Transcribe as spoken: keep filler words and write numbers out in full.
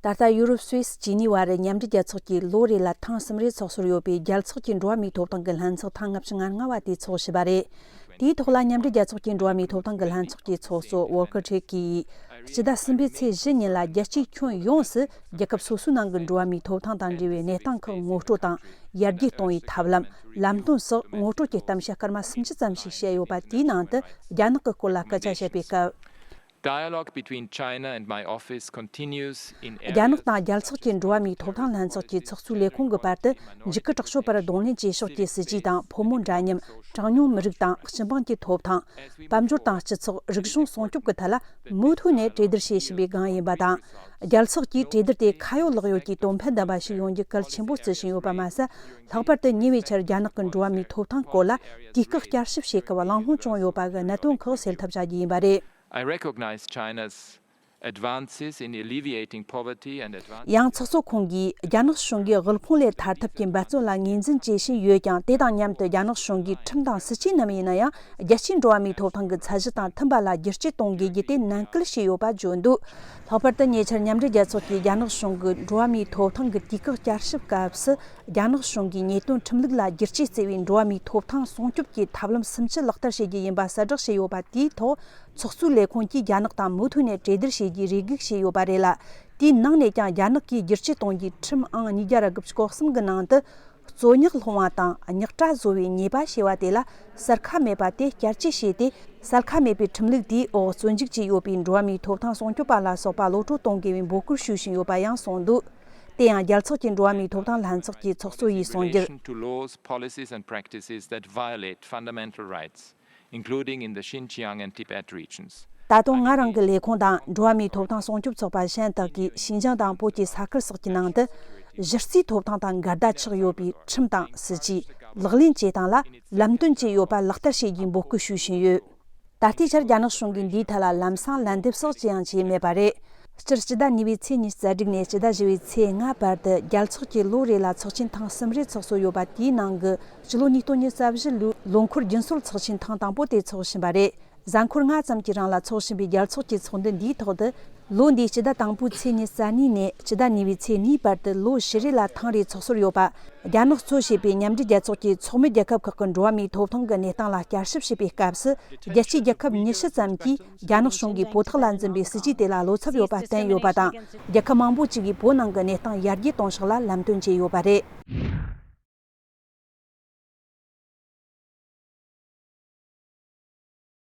ད་ལྟ་ཡུ་རོབ། སུད་སི། ཇི་ནི་ཝ་རུ་མཉམ་འབྲེལ་རྒྱལ་ཚོགས་ཀྱིས་ལོ་རེ་ལ་ཐེངས་གསུམ་རེ་ཚོགས་སོར་ཡོད་པའི་རྒྱལ་ཚོགས་ཀྱི་འགྲོ་བ་མིའི་ཐོབ་ཐང་གི་ལྷན་ཚོགས་ཐེངས་ལྔ་བཅུ་ང་ལྔ་བ་དེ་ཚོགས་བཞིན་པ་རེད། དེའི་ཐོག་ལ་མཉམ་འབྲེལ་རྒྱལ་ཚོགས་ཀྱི་འགྲོ་བ་མིའི་ཐོབ་ཐང་གི་ལྷན་ཚོགས་ཀྱི་ཚོགས་གཙོ་ཝོལ་ཀར་ཊུརྐ་གིས། སྤྱི་ཟླ་གསུམ་པའི་ཚེས་བཞི་ཉིན་ལ་རྒྱལ་སྤྱིའི་ཁྱོན་ཡོངས་སུ་རྒྱལ་ཁབ་སོ་སོའི་ནང་གི་འགྲོ་བ་མིའི་ཐོབ་ཐང་དང་འབྲེལ་བའི་གནས་སྟངས་ཁག་ངོ་སྤྲོད་དང་ཡར་རྒྱས་གཏོང་བའི་ཐབས་ལམ། ལམ་སྟོན་སོགས་ངོ་སྤྲོད་ཀྱི་གཏམ་བཤད་སྐར་མ་སུམ་ཅུ་ཙམ་ཞིག་བྱས་ཡོད་པ། དེའི་ནང་དུ་རྒྱ་ནག་གི་སྐོར་ལ་སྐད་ཆ་བཤད་པའི་སྐབས། Dialogue between China and my office continues in རྒྱ་ནག་དང་རྒྱལ་ཚོགས་ཀྱི་འགྲོ་བ་མིའི་ཐོབ་ཐང་ལྷན་ཚོགས་ཀྱི་ཚོགས་གཙོའི་ལས་ཁུངས་ཀྱི་བར་དུ་འཇིགས་སྐུལ་དྲག་སྤྱོད་པར་གདོང་ལེན་བྱེད་ཕྱོགས་ཀྱི་སྲིད་ཇུས་དང་། ཕོ་མོ་འདྲ་མཉམ། གྲངས་ཉུང་མི་རིགས་དང་སྤྱི་འབངས་ཀྱི་ཐོབ་ཐང་། དཔལ་འབྱོར་དང་སྤྱི་ཚོགས། རིག་གཞུང་སྲུང་སྐྱོབ་ཀྱི་ཐད་ལ་མུ་མཐུད་ནས་གྲོས་བསྡུར་བྱེད་བཞིན་པའི་སྒང་ཡིན་པ་དང་། རྒྱལ་ཚོགས་ཀྱིས་གྲོས་བསྡུར་དེ་ཁ་ཡོད་ལག་ཡོད་ཀྱི་དོན་ཕན་ལྡན་པ་ཞིག་ཡོང་རྒྱུ་གལ་ཆེན་པོ་བརྩི་བཞིན་ཡོད་པ་མ་ཟད། ལྷག་པར་དུ་ཉེ་བའི་ཆར་རྒྱ་ནག་གི་འགྲོ་བ་མིའི་ཐོབ་ཐང་སྐོར་ལ་དུས་བཀག་བསྐྱར་ཞིབ་བྱེད་སྐབས་གླེང་སློང་བྱུང་ཡོད་པ་གི་གནད་དོན་ཁག་སེལ་ཐབས་བྱ་རྒྱུ་ཡིན་པ་རེད། I recognize China's advances in alleviating poverty and advancing ཡང་ཚོགས་གཙོ་ཁོང་གིས། རྒྱ་ནག་གཞུང་གིས་དབུལ་ཕོངས་ལས་ཐར་ཐབས་ཀྱི་འབད་བརྩོན་ལ་ངོས་འཛིན་བྱེད་བཞིན་ཡོད་ཀྱང་། དེ་དང་མཉམ་དུ་རྒྱ་ནག་གཞུང་གིས་ཁྲིམས་དང་སྲིད་ཇུས་ནམ་ཡིན་ན་ཡང་རྒྱལ་སྤྱིའི་འགྲོ་བ་མིའི་ཐོབ་ཐང་གི་ཚད་གཞི་དང་མཐུན་པ་ལ་བསྒྱུར་བཅོས་གཏོང་དགོས་རྒྱུ་དེ་ནན་སྐུལ་བྱས་ཡོད་པ་བརྗོད་འདུག་ལྷག་པར་དུ་ཉེ་ཆར་མཉམ་འབྲེལ་རྒྱལ་ཚོགས་ཀྱིས་རྒྱ་ནག་གཞུང་གི་འགྲོ་བ་མིའི་ཐོབ་ཐང་གི་དུས་བཀག་བསྐྱར་ཞིབ་སྐབས་སུ། རྒྱ་ནག་གཞུང་གིས་ཉེས་དོན་ཁྲིམས་ལུགས་ལ་བསྒྱུར་བཅོས་བརྩི་བའི་འགྲོ་བ་མིའི་ཐོབ་ཐང་སྲུང་སྐྱོབ་ཀྱི་ཐབས་ལམ་སུམ་ཅུ་ལག་བསྟར་བྱེད་རྒྱུ་ཡིན་པ་གསལ་བསྒྲགས་བྱས་ཡོད་པ། དེའི་ཐོག་ཚོགས་གཙོའི་ལས་ཁུངས་ཀྱིས་རྒྱ་ནག་དང་མུ་མཐུད་ནས་གྲོས་བསྡུར་བྱེད་རྒྱུའི་རེ་སྒུག་བྱས་ཡོད་པ་རེད་ལ། དེའི་ནང་ནས་ཀྱང་རྒྱ་ནག་གིས་བསྒྱུར་བཅོས་གཏོང་རྒྱུའི་ཁྲིམས་ཨང་ཉིས་བརྒྱ་ར་དགུ་བཅུ་གོ་གསུམ་གྱི་ནང་དུ། རྩོད་རྙོག་སློང་བ་དང་རྙོག་དྲ་བཟོ་བའི་ཉེས་པ་ཞེས་པ་དེ་ལ་གསལ་ཁ་མེད་པ་དེ་བསྐྱར་བཅོས་བྱས་ཏེ། གསལ་ཁ་མེད་པའི་ཁྲིམས་ལུགས་དེའི་འོག་བཙོན་འཇུག་བྱས་ཡོད་པའི་འགྲོ་བ་མིའི་ཐོབ་ཐང་སྲུང་སྐྱོབ་པ་ལ་སོགས་པ་གློད་བཀྲོལ་གཏོང་དགོས་པའི་འབོད་སྐུལ་ཞུ་བཞིན་ཡོད་པ་ཡང་གསུངས་འདུག་དེ་ཡང་རྒྱལ་ཚོགས་ཀྱི་འགྲོ་བ་མིའི་ཐོབ་ཐང་ལྷན་ཚོགས་ཀྱི་ཚོགས་གཙོ་ཡིས་གསུངས་རྒྱུར། Relation to laws, policies and practices that violate fundamental rights, including in the Xinjiang and Tibet regions. ད་དུང་ང་རང་གི་ལས་ཁུངས་དང་འགྲོ་བ་མིའི་ཐོབ་ཐང་སྲུང་སྐྱོབ་ཚོགས་པ་གཞན་དག་གིས་ཞིན་ཅང་དང་བོད་ཀྱི་ས་ཁུལ་སོགས་ཀྱི་ནང་དུ་གཞི་རྩའི་ཐོབ་ཐང་དང་འགལ་ཟླ་ཆགས་ཡོད་པའི་ཁྲིམས་དང་སྲིད་ཇུས་ལག་ལེན་བྱེད་སྟངས་ལ་ལམ་སྟོན་བྱས་ཡོད་པ་ལག་བསྟར་བྱེད་རྒྱུའི་འབོད་སྐུལ་ཞུ་བཞིན་ཡོད། ད་ལྟའི་ཆར་རྒྱ་ནག་གཞུང་གིས་འདིའི་ཐད་ལ་ལམ་སང་ལན་འདེབས་སོགས་ཅི་ཡང་བྱས་མེད་པ་རེད། སྤྱིར་སྤྱི་ཟླ་གཉིས་པའི་ཚེས་ཉི་ཤུ་རྩ་དྲུག་ནས་སྤྱི་ཟླ་བཞི་བའི་ཚེས་ལྔ་བར་དུ་རྒྱལ་ཚོགས་ཀྱིས་ལོ་རེ་ལ་ཚོགས་ཆེན་ཐེངས་གསུམ་རེ་ཚོགས་སྲོལ་ཡོད་པ། དེའི་ནང་གི་སྤྱི་ལོ་ཉིས་སྟོང་ཉི་ཤུ་རྩ་བཞི་ལོའི་ལོ་འཁོར་རྒྱུན་སྲོལ་ཚོགས་ཆེན་ཐེངས་དང་པོ་དེ་ཚོགས་བཞིན་པ་རེད། གཟའ་འཁོར་ལྔ་ཙམ་གྱི་རིང་ལ་འཚོགས་བཞིན་པའི་རྒྱལ་ཚོགས་ཀྱི་ཚོགས་འདུ་འདིའི་ཐོག་ཏུ། ལོ་འདིའི་སྤྱི་ཟླ་དང་པོའི་ཚེས་ཉི་ཤུ་རྩ་གཉིས་ནས་སྤྱི་ཟླ་གཉིས་པའི་ཚེས་གཉིས་བར་དུ་ལོ་བཞི་རེ་ལ་ཐེངས་རེ་ཚོགས་སྲོལ་ཡོད་པ། རྒྱ་ནག་གཙོ་བྱས་པའི་མཉམ་འབྲེལ་རྒྱལ་ཚོགས་ཀྱི་ཚོགས་མི་རྒྱལ་ཁབ་ཁག་གི་འགྲོ་བ་མིའི་ཐོབ་ཐང་གི་གནས་སྟངས་ལ་བསྐྱར་ཞིབ་བྱེད་པའི་སྐབས་སུ། རྒྱལ་སྤྱིའི་རྒྱལ་ཁབ་ཉི་ཤུ་ཙམ་གྱིས་རྒྱ་ནག་གཞུང་གིས་བོད་ཐོག་ལ་འཛིན་པའི་སྲིད་ཇུས་དེ་ལ་བློ་འཚབ་ཡོད་པ་བསྟན་ཡོད་པ་དང་། རྒྱལ་ཁབ་མང་པོ་ཅིག་གིས་བོད་ནང་གི་གནས་སྟངས་ཡར་རྒྱས་གཏོང་ཕྱོགས་ལ་ལམ་སྟོན་བྱས་ཡོད་པ་རེད།